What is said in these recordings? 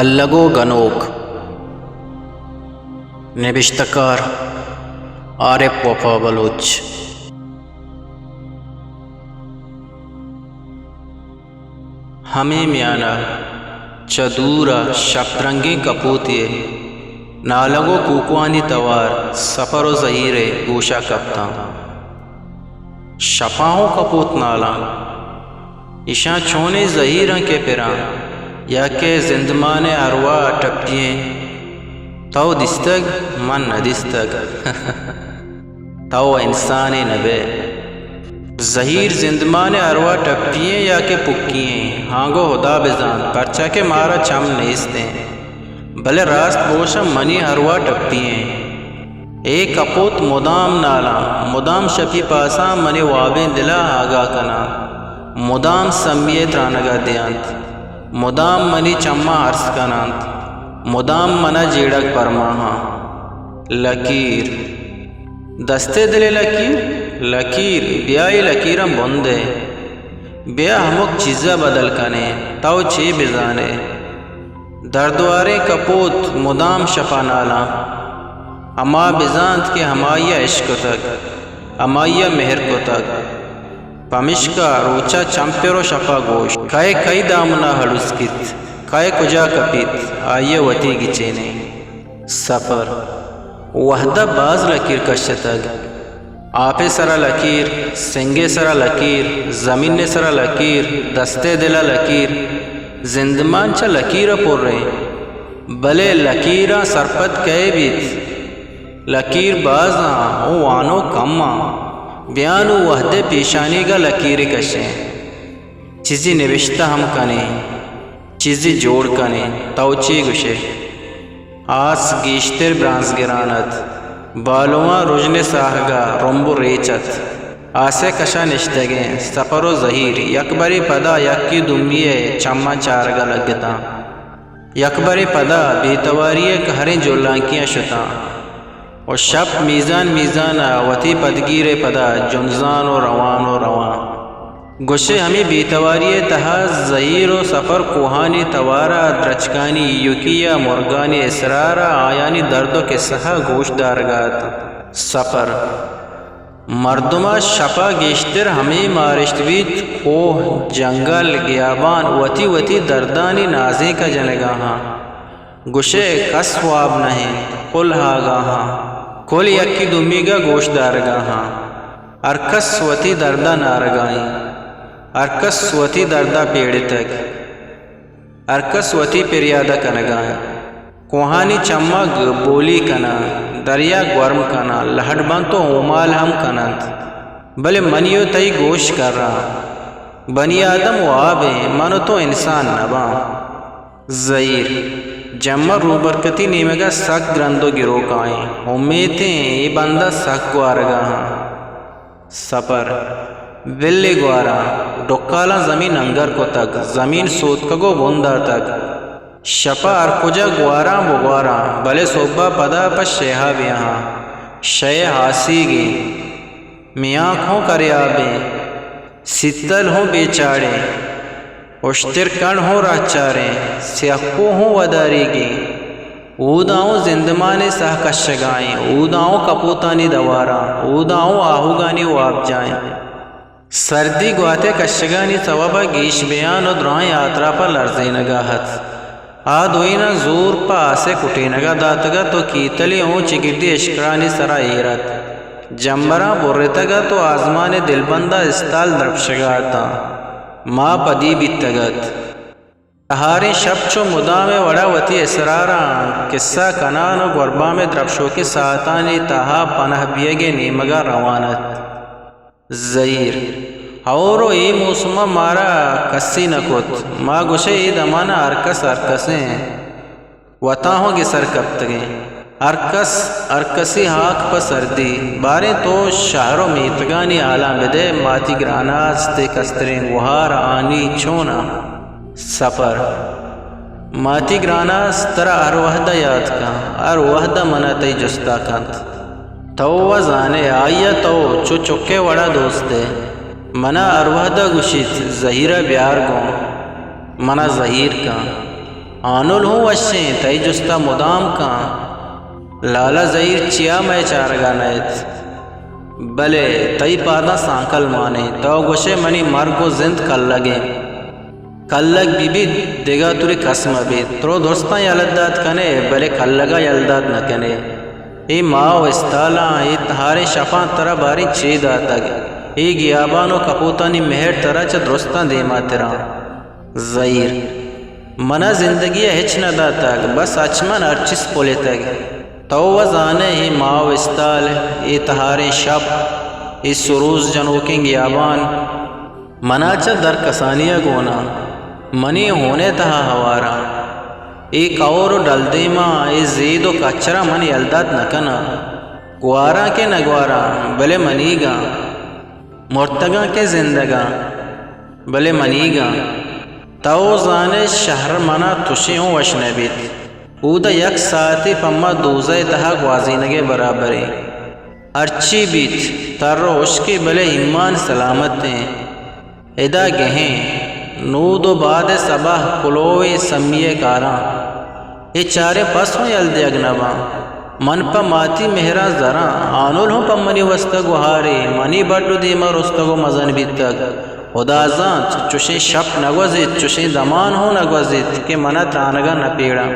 الگ ءُ گنوک۔ نبشتہ کار عارف وفا بلوچ۔ ہمے میان ءَ چہ دور ءَ شپرنگیں کپوتے ءِ نالگ ءُ کوکوانی توار سپر ءُ زہیر ءِ گوش ءَ کپتاں۔ شپاں ہوں کپوت نالاں۔ ایشاں چونیں زہیراں کہ پراں، یا کہ زندمان ءِ ارواہ ٹپی ایں۔ تو دیستگ؟ من نہ دیستگ۔ تو انسانے نہ بئے۔ زہیر زندمان ءِ ارواہ ٹپی ایں یا کہ پکی ایں، ہاں گوں ہدا بزانت، پرچا کہ مارا چم نیست ایں۔ بلے راست بوشاں، منی ارواہ ٹپی ایں۔ اے کپوت مدام نالاں، مدام شپی پاساں منی وابیں دل ءَ آگاہ کناں، مدام سمی ءِ ترانگ ءَ دیانت، مدام منی چماں ارس کنانت، مدام من ءَ جیڑگ پرماہاں۔ لکیر۔ دست ءِ دل ءِ لکیر؟ لکیر، بیا اے لکیراں بندئے۔ بیا ہمک چیز ءَ بدل کنیں، تو چے بزانئے؟ دردواریں کپوت مدام شپ ءَ نالاں۔ ہما بزانت کہ ہمائی ءَ عشق کتگ، ہمائی ءَ مہر کتگ۔ پمشکا روچ ءَ چم پر ءُ شپ ءَ گوش، کئے کئی دامن ءَ ہلوس کیت، کئے کجا کپیت، آئی ءَ وتی گچینیں۔ سپر۔ وہد ءَ باز لکیر کشتگ۔ آپ ءِ سرا لکیر، سنگ ءِ سرا لکیر، زمین ءِ سرا لکیر، دست ءِ دل ءَ لکیر۔ زندمان چہ لکیر ءَ پر ایں۔ بلے لکیراں سرپد کئے بیت؟ لکیر باز آں ءُ وانوک کم آں۔ بیا نوں وہد ءِ پیشانیگ ءَ لکیرے کشیں۔ چیزے نبشتہ ہم کنیں، چیزے جوڑ کنیں۔ تو چے گوشئے؟ آس گیشتر برانزگران ات۔ بالواں رژن ءِ ساہگ ءَ رمب ءُ ریچ ات۔ آس ءِ کش ءَ نشتگیں سپر ءُ زہیر یکبرے پدا یکے دومی ءِ چماں چارگ ءَ لگتاں۔ یکبرے پدا بے تواری ءِ کہریں جلانکیاں شتاں ءُ شپ میزان میزان ءَ وتی پدگیر ءِ پدا جنزان ءُ روان ءُ روان۔ گوشئے ہمے بے تواری ءِ تہا زہیر ءُ سپر کوہانی توار ءَ درچکانی ایوکی ءَ مرگانی اسرار ءَ آیانی درد ءُ کسہ ءَ گوش دارگ ءَ اتاں۔ سپر۔ مردم ءَ شپ ءَ گیشتر ہمے مارشت بیت، کوہ، جنگل، گیابان وتی وتی دردانی نازینک ءَ جنگ ءَ آں۔ گوشئے کس واب نہ انت، کل آگاہ آں۔ کل یکے دومیگ ءَ گوش دارگ ءَ آں۔ ہرکس وتی درد ءَ نارگ ءَ انت۔ ہرکس وتی درد ءَ پیڑتگ۔ ہرکس وتی پریاد ءَ کنگ ءَ انت۔ کوہانی چمگ بولی کناں، دریا گورم کناں، لہڑ بنت ءُ اومال ہم کننت۔ بلے منی ءُ تئی گوش کراں۔ بنی آدم واب ایں، من ءُ تو انسان نہ باں۔ زہیر۔ جمبر روبرکتی نیمگ ءَ سک گرند ءُ گروک ءَ ایں۔ امیت ایں اے بند ءَ سک گوارگ ءَ آں۔ سپر۔ بلے گواراں۔ ڈکالاں زمین انگر کتگ، زمین سوتکگ ءُ بن داتگ۔ شپ ءَ ہر کجا گواراں بگواراں، بلے سہب ءَ پدا پہ شے ءَ بیاہاں۔ شے ہاسیگ ایں۔ میانک ہوں کریاب ایں۔ سیتل ہوں بے چاڑ ایں۔ اشتر کن ہوں راہچار ایں۔ سیاہ کوہ ہوں وداریگ ایں۔ اودا ہوں زندمان ءِ ساہ کشگ ءَ ایں۔ اودا ہوں کپوتانی دواراں۔ اودا ہوں آہوگانی وابجاہ ایں۔ سردی گوات ءِ کشگانی سوب ءَ گیش بیان ءُ درائیں آتراپ ءَ لرزینگ ءَ ات۔ آ دوئیناں زور پہ آس ءِ کٹینگ ءَ داتگ ات ءُ کیتلے اوں چگردی اشکرانی سر ءَ ایر ات۔ جمبراں برتگ ات ءُ آزمان ءِ دلبند ءَ استال درپشگ ءَ اتاں۔ ماہ پدی بیتگ ات۔ تہاریں شپ چو مدام ءِ وڑ ءَ وتی اسراراں کسہ کنان ءُ گوربام ءِ درپشوکیں ساعتانی تہا پناہ بیگ ءِ نیمگ ءَ روان ات۔ زہیر۔ ہئور ءُ اے موسم ءَ مارا کسے نہ کت۔ ما گوشئے اے دمان ءَ ہرکس ہرکسیں وتاں ہوں گسر کپتگیں۔ ہرکس ہرکسی ہاک پہ سردی۔ باریں تو شہر ءُ میتگانی ہالاں بدئے، ماتی گراناز تئی کستریں گوہار آنی چون آں؟ سپر۔ ماتی گراناز ترا ہر وہد ءَ یات کن، ہر وہد ءَ من ءَ تئی جست ءَ کنت۔ تو وَ زانئے، آئی ءَ تو چو چک ءِ وڑ ءَ دوست ئے۔ من ءَ ہر وہد ءَ گوشیت، زہیر ءَ بیار گوں، من ءَ زہیر کن۔ ہانل ہوں وشیں، تئی جستا مدام کن۔ لالا زہیر چیا مئے چارگا نئیت؟ بلے تئی پاداں سانکل مانیں۔ تو گوشے منی مرگ و زند کلگیں۔ کلگ بہ بیت، دگہ ترے کس مہ بیت۔ ترو درستاں یلہ دات کنے، بلے کلگا یلہ دات نہ کنے۔ اے ماہ و استالاں، اے تہاریں شپاں ترا باریں چے داتگ؟ اے گیابان و کپوتانی مہر ترا چہ درستاں دیما تراں۔ زہیر، منا زندگی ء ہچ نہ داتگ، بس اچ من ہر چیز پلتگ۔ تو و زانئے، اے ماہ و استال، اے تہاریں شپ، اے سروز جنوکیں گیابان، منا چہ در کسانی ء گون آں، منی ہون ء تہا ہوار آں۔ اے کئور و ڈلدیماں، اے زید و کچراں من یلہ دات نہ کناں۔ گواراں کہ نہ گواراں، بلے منیگاں۔ مرتگاں کہ زندگاں، بلے منیگاں۔ تو زانئے، شہر منا تشے ہوں وش نہ بیت۔ اودا یک ساعتے پہ ما دوزہ ء تہا گوازینگ ء برابریں۔ ہرچی بیت، تر و ہشکے، بلے ایمان سلامت ایں۔ ادا گہیں، نود و باد ء سباہ کلویں سمی ء کاراں۔ اے چاریں پس ہوں یل دیگ نہ باں۔ من پہ ماتی مہراں زراں، ہانل ہوں پہ منی واستا گوہارے، منی بڈ و دیما رستگ و مزن بیتگ۔ ہدا زانت، چشیں شپ نہ گوزیت، چشیں زمان ہوں نہ گوزیت کہ منا ترانگاں نہ پیڑاں۔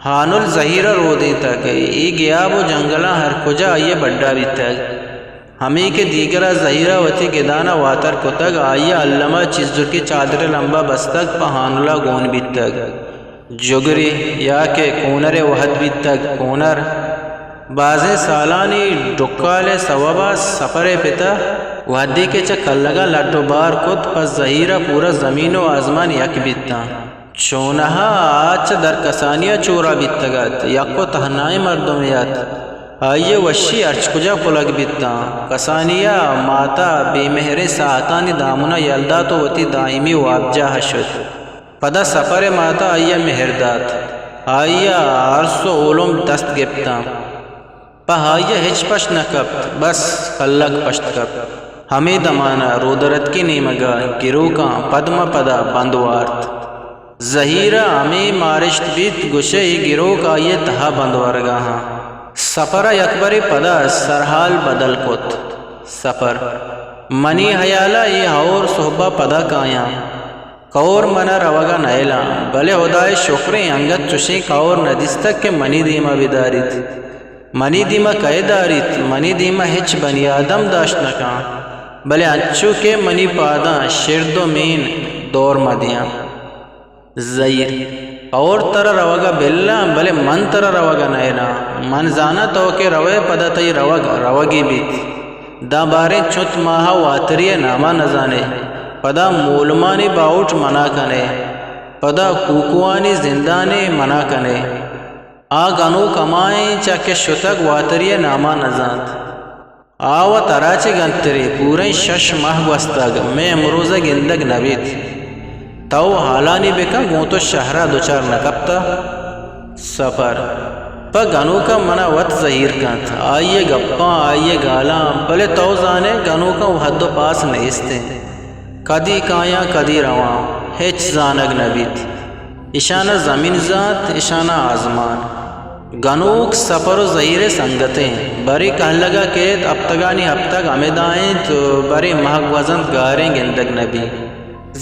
ہانل زہیر ء رودینتگ، اے گیاب و جنگلاں ہر کجا آئی ء بڈا بیتگ۔ ہمے کہ دیگر ء زہیر ء وتی گدان ء واتر کتگ، آئی ء الم ء چیزرکیں چادرے لمب ء بستگ، پہ ہانل ء گون بیتگ۔ جگرے یا کہ کونرے وہد بیتگ۔ کونر بازیں سالانی ڈکال ء سوب ء سپر ء پت ء وہدے کہ چہ کلگاں لڈ و بار کت، پہ زہیر ء پورا زمین و آزمان یک بیتاں۔ چونہا آ چہ درکسانی ء چورا بیتگ ات، یک و تہنائیں مردمے ات۔ آئی ء وشی ہرچ کجا پلگ بیتاں۔ کسانی ء مات ء بے مہریں ساہتانی دامن ء یل دات و وتی دائمی وابجاہ ء شت۔ پدا سپر ء مات ء آئی ء مہر دات۔ آئی ء ارس و اولم دست گپتاں۔ پہ آئی ء ہچ پشت نہ کپت، بس کلگ پشت کپت۔ ہمے دمان ء رودرتکیں نیمگ ء گروکاں پد مہ پدا بند وارت۔ زہیر ء ہمے مارشت بیت، گوشئے اے گروک آئی ء تہا بند ورگا آں۔ سپر ء یکبرے پدا سرحال بدل کت۔ سپر، منی ہیال ء اے ہئور سہب ء پدا کایاں۔ کئور من ء روگ ء نئیلاں، بلے ہدائے شکریں انگت چشیں کئور نہ دیستگ کہ منی دیم ء بداریت۔ منی دیم ء کئے داریت؟ منی دیم ء ہچ بنی آدم داشت نہ کن، بلے انچو کہ منی پاداں شرد و مین دور مہ دیاں۔ زہیر، کئور ترا روگ ء بلاں، بلے من ترا روگ ء نئیلاں۔ من زاناں تو کہ روئے، پدا تئی روگ روگی بیت۔ داں باریں چنت ماہ ء واتری ء نام ء نزانئے، پدا مولمانی باہوٹ منع کنئے، پدا کوکوانی زندانے منع کنئے۔ آ گنوک ہما انت چہ کہ شتگ واتری ء نام ء نزانت۔ آ و ترا چہ گنترے، پورئیں شش ماہ گوستگ، مئے امروز ء گندگ نہ بیت۔ تو ہالانی بکن، گوں تو شہر ء دچار نہ کپتہ۔ سپر، پہ گنوکاں منا وت زہیر کنت، آئی ء گپاں، آئی ء گالاں، بلے تو زانئے گنوکاں وھد و پاس نیست انت۔ کدی کایاں، کدی رواں، ہچ زانگ نہ بیت۔ اشانا زمین زانت، اشانا آزمان۔ گنوک سپر و زہیر ء سنگت انت، برے کہلگ ء کیت، ہپتگانی ہپتگ ہمدا انت، برے ماہ گوزنت، گاریں گندگ نہ بیت۔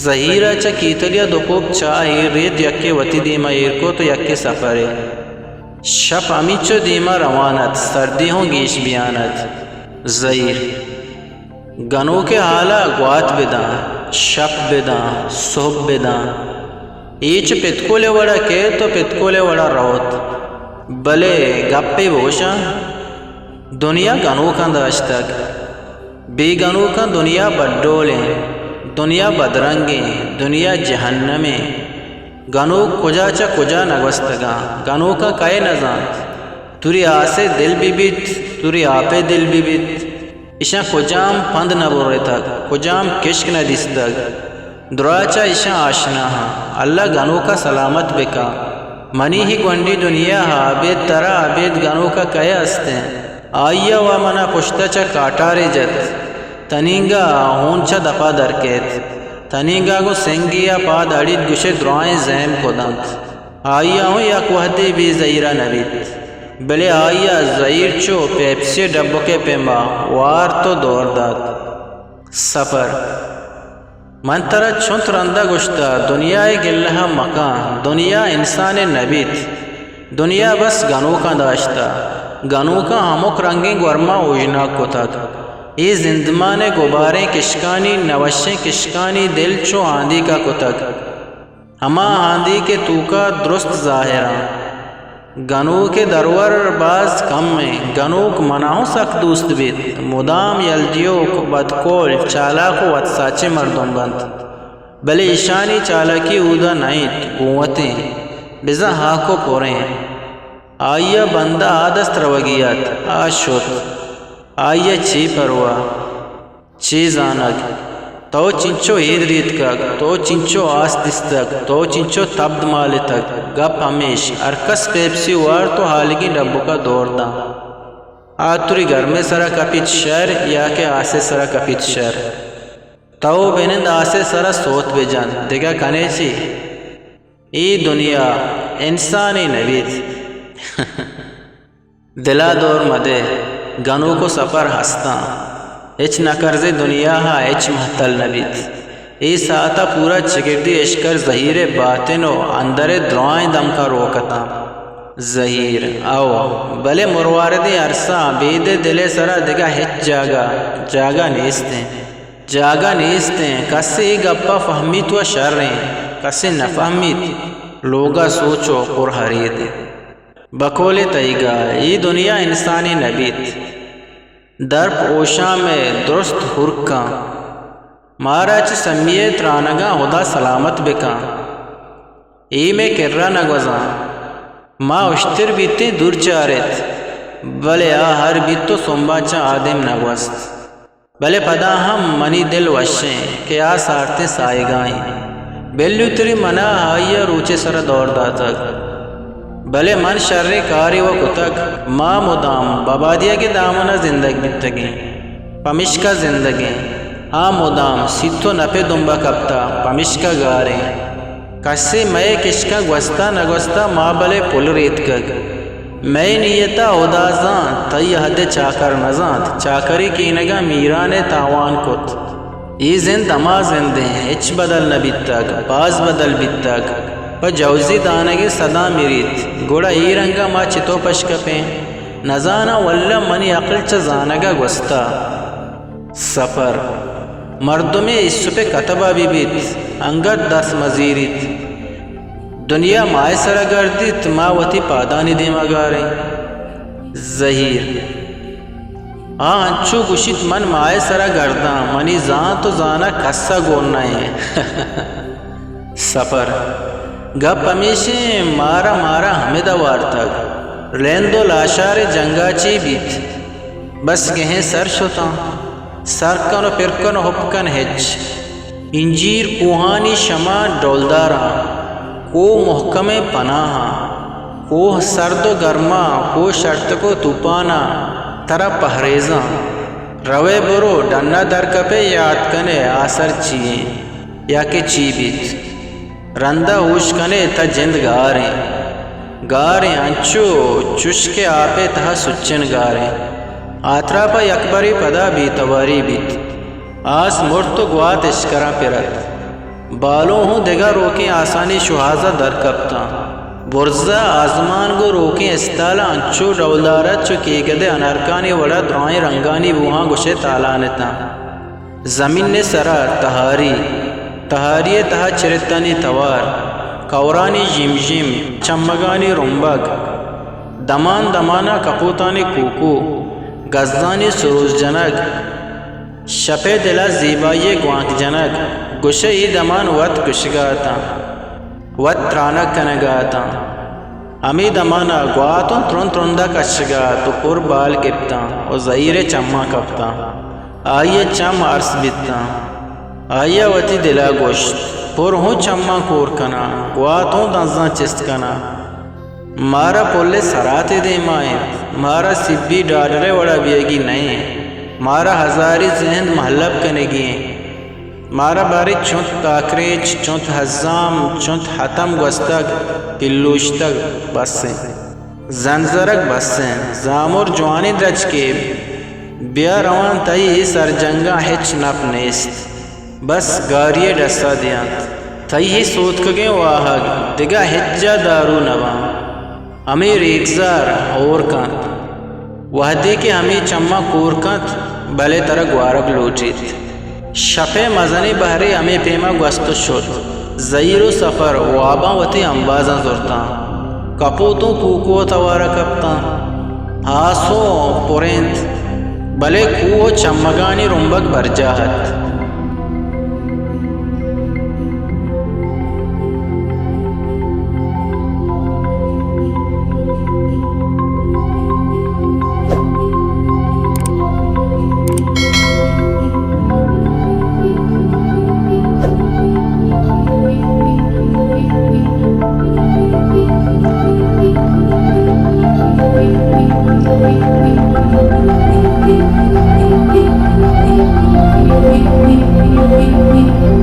زہیر ء چہ کیتلی ء دو کوپ چاہ ایر ریت، یکے وتی دیم ء ایر کت و یکے سپر ء۔ شپ ہمینچو دیم ء روان ات، سردی ہوں گیش بیان ات۔ زہیر، گنوک ء ہال ء گوات بداں، شپ بداں، سہب بداں۔ اے چہ پتکول ء وڑ ء کیت و پتکول ء وڑ ء روت۔ بلے گپے بگوشاں، دنیا گنوکاں داشتگ۔ بے گنوکاں دنیا بڈولیں، دنیا بدرنگیں، دنیا جہنمیں۔ گنوک کجا چہ کجا نگوستگاں، گنوکاں کئے نزانت؟ توری آسے دل بہ بیت، توری آپے دل بہ بیت۔ اشاں کجام پند نہ برتگ، کجام کشک نہ دیستگ۔ دراہ چہ اشاں آشنا آں۔ اللہ گنوکا سلامت بکا۔ منی ہی گونڈی دنیا ء ابید ترا ابید گنوکا کئے استیں؟ آئی ء و منا پشت ء چہ کاٹارے جت۔ تنینگا ہون چہ دپا در کیت۔ تنینگا گوں سنگے ء پاد اڑیت، گوشے درائیں زیم کدنت۔ آئی ءَ ہوں یک وہدے بے زہیر ءَ نہ بیت، بلے آئی ءَ زہیر چو پیپسی ڈبکے پیما وارت و دور دات۔ سفر۔ من ترا چنت رندا گوشتا، دنیا ءِ گلہ ءَ مکن، دنیا انسانے نہ بیت۔ دنیا بس گنوکاں داشتا، گنوکاں ہمک رنگیں گورماں اوژناگ کتگ۔ اے زندمان ءِ گباریں کشکانی، نوشیں کشکانی دل چو آندیکا کتگ۔ ہما ہاندی کہ توکا درست ظاہر آں۔ گنوک ءِ درور باز کم ایں۔ گنوک منا ہوں سک دوست بیت۔ مدام یل دیوک، بدکول، چالاک و وتساچیں مردم بنت۔ بلے ایشانی چالاکی اودا نہ انت، گوں وتیں، بزاں ہاک و پریں۔ آئی ءَ بندہ آ دست روگی ات، آ شت۔ آئی ءَ چے پرواہ؟ چے زانگ؟ تو چنچو اید ریتکگ، تو چنچو آس دیستگ، تو چنچو تبد مالتگ۔ گپ ہمیش، ہرکس پیپسی وارت و ہالگیں ڈبکا دور داں۔ آ تری گرمے سرا کپیت شر یا کہ آسے سرا کپیت شر۔ تو بنند آسے سرا سوت بجن، دگہ کنے چی؟ اے دنیا انسانے نہ بیت۔ دلا دور مدے، گنوک و سپر ہستاں۔ ہچ نہ کرزے دنیا ہا ہچ مہتل نہ بیت۔ اے ساعتا پورا چگردی اشکر زہیر ءِ باتن و اندر ءِ درائیں دمکاں روک اتاں۔ زہیر، او، بلے مرواردیں ارساں، بید ءِ دل ءِ سرا دگہ ہچ جاگہ، جاگہ نیست انت۔ جاگہ نیست انت۔ کسے اے گپا فہمیت و شر انت، کسے نہ فہمیت، لوگا سوچ و پر ہرید انت۔ بقول تئیگا، اے دنیا انسانے نہ بیت۔ درپ اوشام ءِ درست ہرکاں۔ مارا چہ سمی ءِ ترانگاں ہدا سلامت بکن۔ اے مئے کرا نہ گوزاں۔ ما اشتر بیتیں دور چارت، بلے آ ہر بیت و سمبا چہ آدیم نہ گوست۔ بلے پدا ہم منی دل وشیں کہ آ سارتیں ساہگاں انت۔ بلوتری منا آئی ءَ روچے سرا دور داتگ۔ بلے من شریں کارے و کتگ۔ ما مدام ببادیگ ءِ دامن ءَ زندگ بیتگیں، پمشکا زندگیں۔ آ مدام سیت و نپ ءِ دمبا کپتا، پمشکا گاریں۔ کسے مئے کشکاں گوستا نہ گوستا، ما بلے پل ریتکگ۔ مئے نیتا ہدا زانت، تئی عہد ءِ چاکر نہ زانت، چاکری کینگا میران ءَ تاوان کت۔ اے زند ہما زندیں، ہچ بدل نہ بیتگ، باز بدل بیتگ۔ پہ جوزی دانگے سدا مریت، گڑا اے رنگا ما چتو پشکپیں؟ نزاناں، واللہ منی عقل چہ زانگا گوستا۔ سفر۔ مردمے ایسپ ءِ کتبا بہ بیت، انگت دست مزیریت۔ دنیا ماہ ءِ سرا گردیت، ما وتی پادانی دیما گاریں۔ زہیر۔ آ انچو گوشیت، من ماہ ءِ سرا گرداں، منی زانت و زانگ کس ءَ گون نہ انت۔ سفر۔ گپ ہمیشیں، مارا، مارا ہمدا وارتگ۔ رند و لاشار ءِ جنگا چے بیت؟ بس گہیں سر شتاں۔ سر کن و پر کن و ہپ کن ہچ۔ انجیر کوہانی شما ڈولداراں۔ کوہ مہکمیں پناہاں۔ کوہ سرد و گرماں، کوہ شرتک و توپاناں، ترا پہریزاں۔ روئے برو، ڈنا درکپئے، یات کنئے آسر چی انت یا کہ چی بیت۔ رندا ہوش کنئے، تہ جند گاریں، گاریں، انچو چش کہ آپ ءِ تہا سچن گاریں۔ آتراپا یکبرے پدا بے تواری بیت۔ آس مرت و گوات اشکراں پر ات۔ بالوں ہوں دگہ روکیں آسانی شوہازا در کپتاں۔ برزا آزمان گوں روکیں استالا انچو ڈولدار ات، چو کیگدے انارکانی وڑا درائیں رنگانی بوہاں گوشئے تالان اتاں۔ زمین ءِ سرا تہاری، تہاری ءِ تہا چرتانی توار، کئورانی ژیم ژیم، چمگانی رمبگ، دمان دمانا کپوتانی کوکو، گزانی سروز جنگ، شپ ءِ دل ءَ زیبائی ءِ گوانک جنگ، گوشئے اے دمان وت کشگ ءَ اتاں، وت ترانگ کنگ ءَ اتاں۔ ہمے دمان ءَ گوات اوں ترند ترند ءَ کشگ ءَ ات ءُ پر بال گپتاں ءُ زہیر ءِ چماں کپتاں۔ آئی ءِ چم ارس بیتاں۔ آئی ءَ وتی دل ءَ گوشت، پر ہوں چماں کور کناں، گوات اوں دنزاں چست کناں۔ مارا پل ءِ سرات ءِ دیما انت، مارا سبی ڈاڈر ءِ وڑا بیئگی نہ انت، مارا ہزاری زند مہلب کنگی انت۔ مارا باریں چنت تاکریچ، چنت ہزام، چنت ہتم گوستگ کہ لوشتگ بس انت۔ زنزرگ بس انت۔ زامر جوانیں درچکے، بیا روان، تئی اے سرجنگاں ہچ نپ نیست۔ بس گاری ءِ ڈسا دیانت۔ تئی اے سوتکگیں واہگ دگہ ہچ جاہ دارو نہ باں۔ ہمے ریکزار ہور کنت۔ وہدے کہ ہمے چماں کور کنت، بلے ترا گوارگ لوٹیت۔ شپ ءِ مزنیں بہرے ہمے پیما گوست ءُ شت۔ زہیر ءُ سفر واباں وتی امبازاں زرتاں۔ کپوتوں کوکو ءَ توار ءَ کپتاں۔ آسوں پرینت، بلے کوہ ءُ چمگانی رمبگ برجاہ ات۔